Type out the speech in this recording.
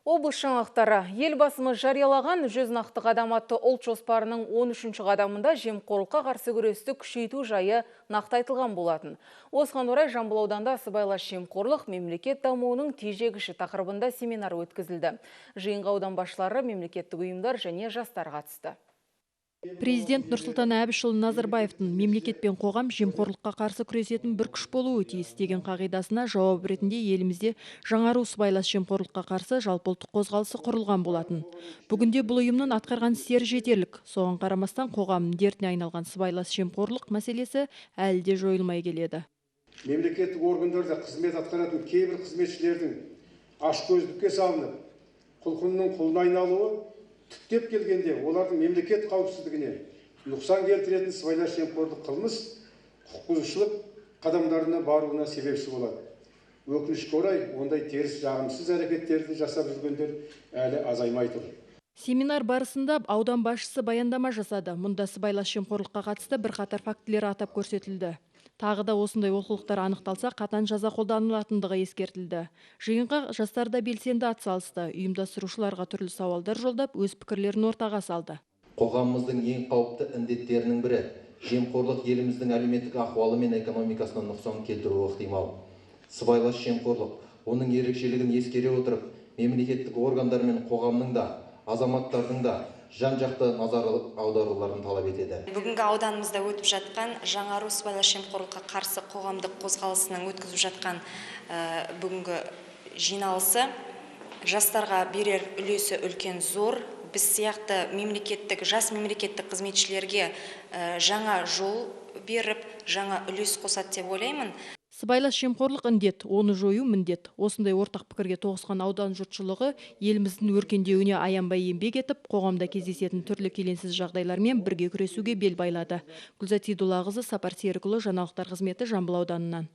Облыс жаңалықтары. Елбасымыз жариялаған 100 нақты қадам атты ұлт жоспарының 13-ші қадамында жемқорлыққа қарсы күресті күшейту жайы нақты айтылған болатын. Осыған орай Жамбыл ауданында сыбайлас жемқорлық мемлекет дамуының тежегіші тақырыбында семинар өткізілді. Жиынға аудан басшылары, мемлекеттік ұйымдар және жастар қатысты. Президент Нұрсұлтан Әбішұлы Назарбаевтың «Мемлекет пен қоғам жемқорлыққа қарсы күресетін бір күш болуы тиіс» деген қағидасына жауап ретінде елімізде «Жаңару» сыбайлас жемқорлыққа қарсы жалпыұлттық қозғалысы құрылған болатын. Бүгінде бұл ұйымның атқарған істері жетерлік. Соған қарамастан қоғам дертіне айналған сыбайлас жемқорлық мәселесі әлі де жойылмай келеді. Мемлекеттік органдарда қызмет атқаратын кейбір қызметшілердің ашкөздікке салынып, құлқынның құлына айналуы, түптеп келгенде олардың мемлекет қауіпсіздігіне нұқсан келтіретін сыбайлас жемқорлық қылмыс, құқық бұзушылық қадамдарына баруына себепші болады. Өкінішке орай, ондай теріс, жағымсыз әрекеттерді жасап жүргендер әлі азаймай тұр. Семинар барысында аудан басшысы баяндама жасады. Мұнда сыбайлас жемқорлыққа қатысты бірқатар фактілер атап көрсетілді. Тағы да осындай олқылықтар анықталса, қатаң жаза қолданылатындығы ескертілді. Жиынға жастар да белсенді атсалысты. Ұйымдастырушыларға түрлі сауалдар жолдап, өз пікірлерін ортаға салды. Қоғамымыздың ең қауіпті індеттерінің бірі жемқорлық еліміздің әлеуметтік ахуалы мен экономикасына нұқсан келтіруі ықтимал. Сыбайлас жемқорлық, оның ерекшелігін ескере отырып, мемлекеттік органдар мен қоғамның да, азаматтардың да жан жақты назар аударуларын талап етеді. Бүгінгі ауданымызда өтіп жатқан «Жаңару» сыбайлас жемқорлыққа қарсы қоғамдық қозғалысының өткізіп жатқан бүгінгі жиналысы жастарға берер үлесі үлкен, зор. Біз сияқты мемлекеттік, жас мемлекеттік қызметшілерге жаңа жол беріп, жаңа үлес қосады деп ойлаймын. Сыбайлас жемқорлық індет, оны жою міндет. Осындай ортақ пікірге тоғысқан аудан жұртшылығы еліміздің өркендеуіне аянбай еңбек етіп, қоғамда кездесетін түрлі келеңсіз жағдайлармен бірге күресуге бел байлады. Гүлзат Сейдуллақызы, Сапар Серікұлы, жаңалықтар қызметі, Жамбыл ауданынан.